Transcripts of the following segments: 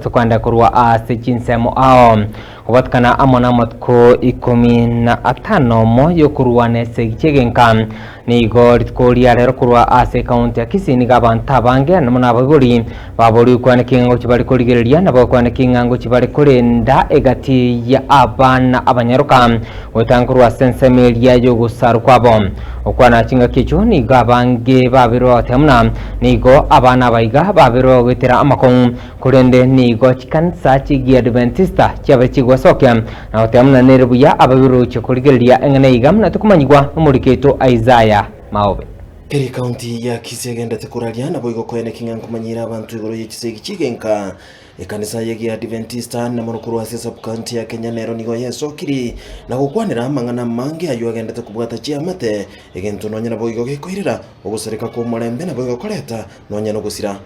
tokwenda korwa ase chinsemo ao Kobatikana amo namatuko ikomi na atano omo y'okorwana esegi chi'egenka. Nigo rituko ria rero korwa ase ekaunti ya Kisii nigo abanto abange amo nabaibori baborigwe kwaneka ing'a ngochia bare korigereria na bagokwaneka ing'a ngochia bare korenda egati ya abana abanyaroka goetanga korwa ase ensemo eria y'ogosarwa kwabo. Gokwana chingaki echio nigo abange babeirwe bagoteba buna nigo abana aba iga babeirwe goetera amakong'u Korende nigo chikanisa chi'Giadventista chiabe chigosokia na goteba buna nere buya ababirochie korigereria eng'ana iga buna tokomanyigwa nomoriki oito Isaya Maobe. Kera ekaunti ya Kisii egendete koraria, naboigo koeneki ng'a nkomanyire abanto igoro ye chisegi chi'egenka. Ekanisa y'Egiadventista na mono korwa ase esub-county ya Kenya nero nigo yesokiri na gokwanera amang'ana amange ayio agendete kobwata chiamate, egento nonya naboigo gekoirera ogosareka kw'omorembe naboigo koreta nonya nogosira.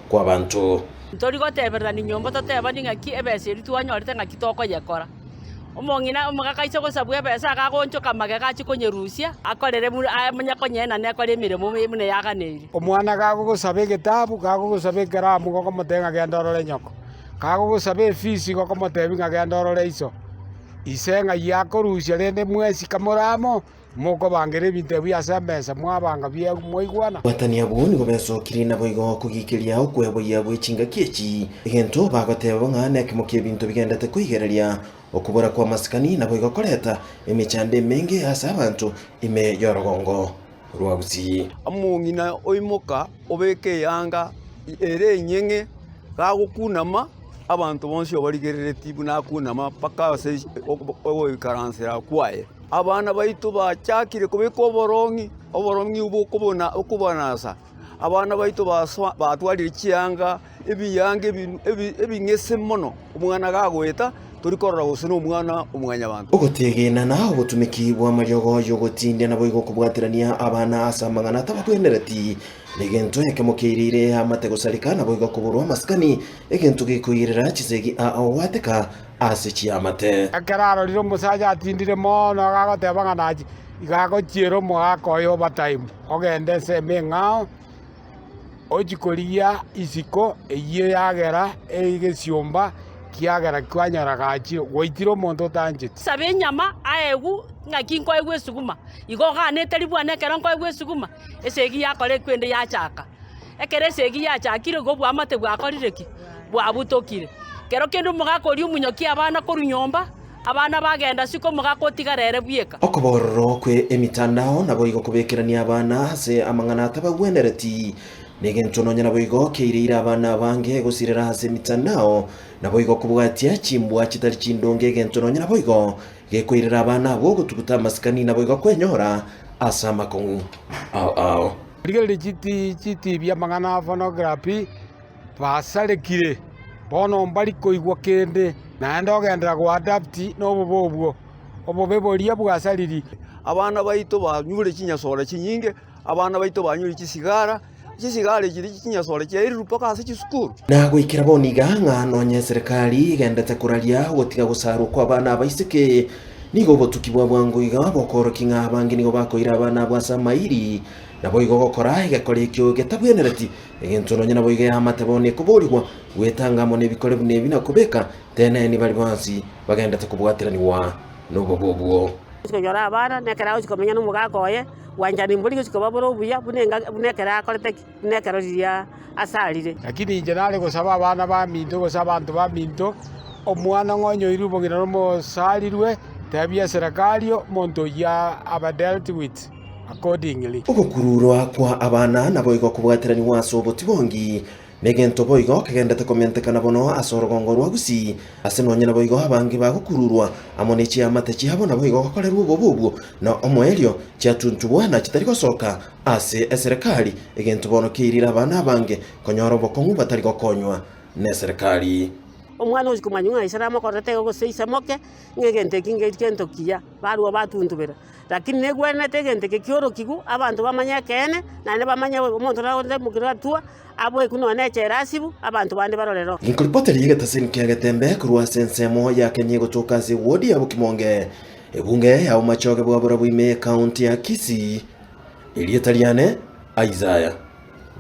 kw'abanto. Ntori gotebererania nyomba totebani ng'aki ebesa eria twanyorete ng'aki tokoyekora. Omong'ina omogaka aise gosabwa ebesa iga agoonchoka magega achie konyerusia, akorere buna amanye konyeena ekore emeremo buna yaganeire. Omwana gagogosaba egetabu, gagogosaba ekeramu gokomotebia ng'a genda orore nyoko, kagogosaba efisi gokomotebia ng'a genda orore iso. Ise ng'ai akorusia rende mwensi kamore amo. Mokobangera ebinto ebi ase emesa, mwabanga buya mwaigwana. Abatani abwo nigo besokirie naboigo kogiikeria okweboyia gwe chingaki echi, egento bagoteba ng'a nekemo ki'ebinto bigendete koigereria okobora kw'amasikani naboigo koreta emechando emenge ase abanto ime y'orogongo rwa Gusii. Omong'ina oimoka obeka eanga ere enyeng'e, gagokunama, abanto bonsi obarigereretie buna akunama mpaka ase ogoikaransera kwaye. Abana baito bachakire kobeka oborong'i, oborong'i obwo okobona okobanasa, abana baito basoa batwarire chianga, ebiyanga ebi ebi ebing'ese mono, omwana gagoeta tori korora gose na omwana omwanyabanto. Ogotegenana, obotumiki bw'amariogo y'ogotindia naboigo okobwaterania abana ase amang'ana atabagwenereti, negento ekemo keirire eamate gosareka naboigo koborwa amasikani, egento gekoirera chisegi ao goateka ase chiamate. Ekero arorire omosacha atindire mono, agagoteba ng'a nache, iga agochiera omogaka oye overtime, ogende ensemo eng'ao, ochie korigia isiko eyio yagera egesiomba kiagera kwanyora gachire, gwaitire omonto otancheti. Saba enyama aegwe ng'aki nkoegwa esuguma, igo oganete ribwana ekero nkoegwa esuguma, esegi yakora ekwende yachaka. Ekero esegi yachakire igo obwamate bwakorire ki? Bwabutokire. Kero kende omogaka oria omonyokia abana korwa nyomba, abana bagenda isiko omogaka otigara ere bweka. Okobororo kwe emitandao naboigo kobekerania abana ase amang'ana atabagwenereti, negento nonya naboigo keireire abana abange gosirera ase emitandao, naboigo kobwatia chimbwa chitari chindonge egento nonya naboigo gekoirera abana abwo gotuguta amasikani naboigo kwenyora ase amakong'u ao ao. Rigereria chitibi amang'ana a pornography basarekire, bono mbari koigwa kende, naende ogenderera goadapt nobobe obwo, obobe boria bwasariri. Abana baito banyure chinyasore chinyinge, abana baito banyure chisigara, chisigara echi chinyasore chiaerirwe mpaka ase chisukuru. Na goikera bono iga ng'a nonya eserekari egendete koraria ogotiga gosarwa kw'abana abaiseke, nigo obotuki bwa bwango iga bokoorokia ng'a abange nigo bakoira abana abwo ase amairi, naboigo gokora egekora ekio getabwenereti Egento nonya naboigo eamate bono ekoborigwa, gwetanga amo nebikore buna ebi na kobeka teneni baria bonsi bagendete kobwateranigwa nobobe obwo. Gochia konyora abana, na ekero agochia komenya na omogaka oye, bwanchani mbori gochia koba bore obuya buna enga buna ekero akorete ki? Buna ekero riria asarire. Lakini inche nare gosaba abana baminto gose abanto baminto, omwana ng'a onyoirwe obogima nomosarirwe, tebia eserekari omonto oyio abe dealt with. Accordingly. Ogokururwa kwa abana naboigo kobwateranigwa ase obotibongi, negento boigo kegendete komentekana bono ase orogongo rwa Gusii, ase nonye naboigo abange bagokururwa amo ne chiamate chiabo naboigo gokorerwa obobe obwo na omoerio chiatuntubwa na chitari gosoka ase eserekari, egento bono keirire abana abange konyora obokong'u batari gokonywa neserekari. Omwana ochia komanya ng'a ise namokorerete iga gose ise moke, ng'a egento eki ngento kiya, barua batuntubera. Lakini negwenerete egento eke kiorokigwe, abanto bamanye ekeene, naende bamanye omonto nagoteba omokiro atua, aboekwe nonya na echela asibwe, abanto bande barorere oo. Inkoripoteri y'egetasini kia Getembe korwa ase ensemo ya Kenya egotoka ase ewodi ya Bokimonge, ebunge ya Bomachoge bwa Borabu ime y'ekaunti ya Kisii. Erieta riane Isaiah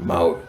Maobe.